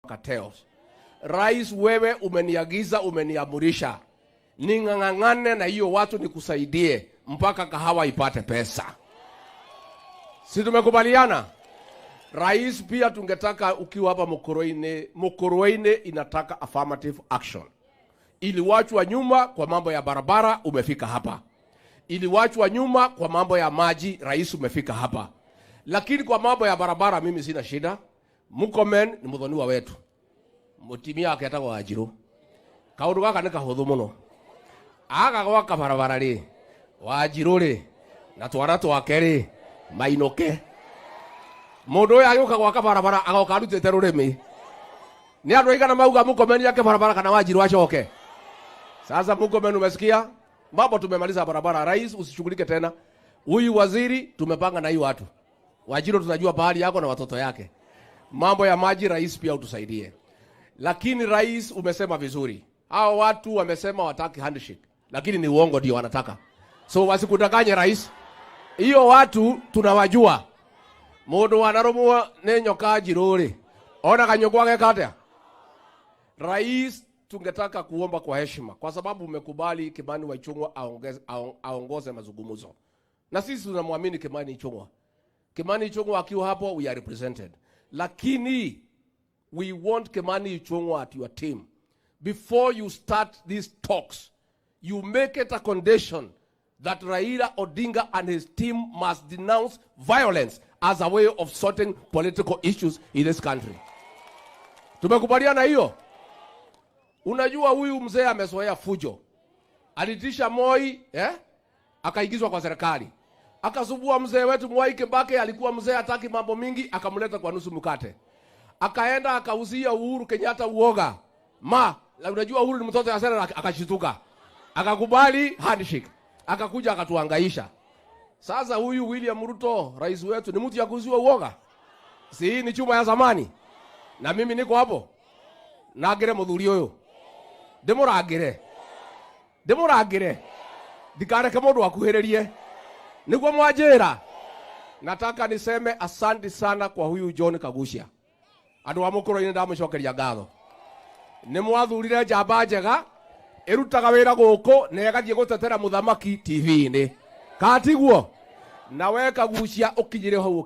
Cartels. Rais, wewe umeniagiza, umeniamurisha ning'ang'ane na hiyo watu nikusaidie mpaka kahawa ipate pesa. Si tumekubaliana? Rais, pia tungetaka ukiwa hapa Mukurweini, Mukurweini inataka affirmative action. Iliwachwa nyuma kwa mambo ya barabara, umefika hapa. Iliwachwa nyuma kwa mambo ya maji, rais, umefika hapa. Lakini kwa mambo ya barabara mimi sina shida. Murkomen ni muthoniwa wetu, mutimia wake etagwo Wanjiru. Kaundu gaka nĩ kahũthũ mũno, aga gwaka barabara rĩ, Wanjiru rĩ na twana twake rĩ mainũke. Mũndũ ũyũ agĩũka gwaka barabara agoka arutĩte rũrĩmĩ. Nĩ andũ aigana mauga Murkomen ake barabara kana Wanjiru acoke? Sasa Murkomen, umesikia mambo, tumemaliza barabara. Rais, usishughulike tena. Huyu waziri tumepanga na hii watu Wanjiru, tunajua pahali yako na watoto yake. Mambo ya maji, rais, pia utusaidie. Lakini rais, umesema vizuri, hao watu wamesema wataki handshake, lakini ni uongo, ndio wanataka. So wasikudanganye, rais, hiyo watu tunawajua. Mundu wanarumwo nĩ nyoka njirũ rĩ, ona kanyũkwa geka atĩa? Rais, tungetaka kuomba kwa heshima, kwa sababu umekubali Kimani Ichung'wah aongoze mazungumzo, na sisi tunamwamini Kimani Ichung'wah. Kimani Ichung'wah akiwa hapo, we are represented, lakini we want Kimani Ichung'wah at your team. Before you start these talks, you make it a condition that Raila Odinga and his team must denounce violence as a way of sorting political issues in this country. Tumekubaliana hiyo? Unajua huyu mzee amezoea fujo. Alitisha Moi, eh? Akaingizwa kwa serikali. Akasumbua mzee wetu Mwai Kibaki, alikuwa mzee hataki mambo mingi, akamleta kwa nusu mkate. Akaenda akauzia Uhuru Kenyatta uoga. Ma, la unajua Uhuru ni mtoto ya sera, akashituka. Akakubali handshake. Akakuja akatuhangaisha. Sasa huyu William Ruto, rais wetu, ni mtu ya kuuziwa uoga? Si hii ni chuma ya zamani? Na mimi niko hapo. Nangire muthuri uyu. Ndimurangire. Ndimurangire. Ndikareke mundu akuhiririe. Niguo mwanjira. Nataka niseme asante sana kwa huyu John Kagucia. Andu a Mukurweini, ndamucokeria ngatho. Nĩ mwathurire njamba njega ĩrutaga wĩra gũkũ na ĩgathiĩ gũtetera mũthamaki TV-inĩ. Katiguo? Na we Kagucia ũkinyire hau.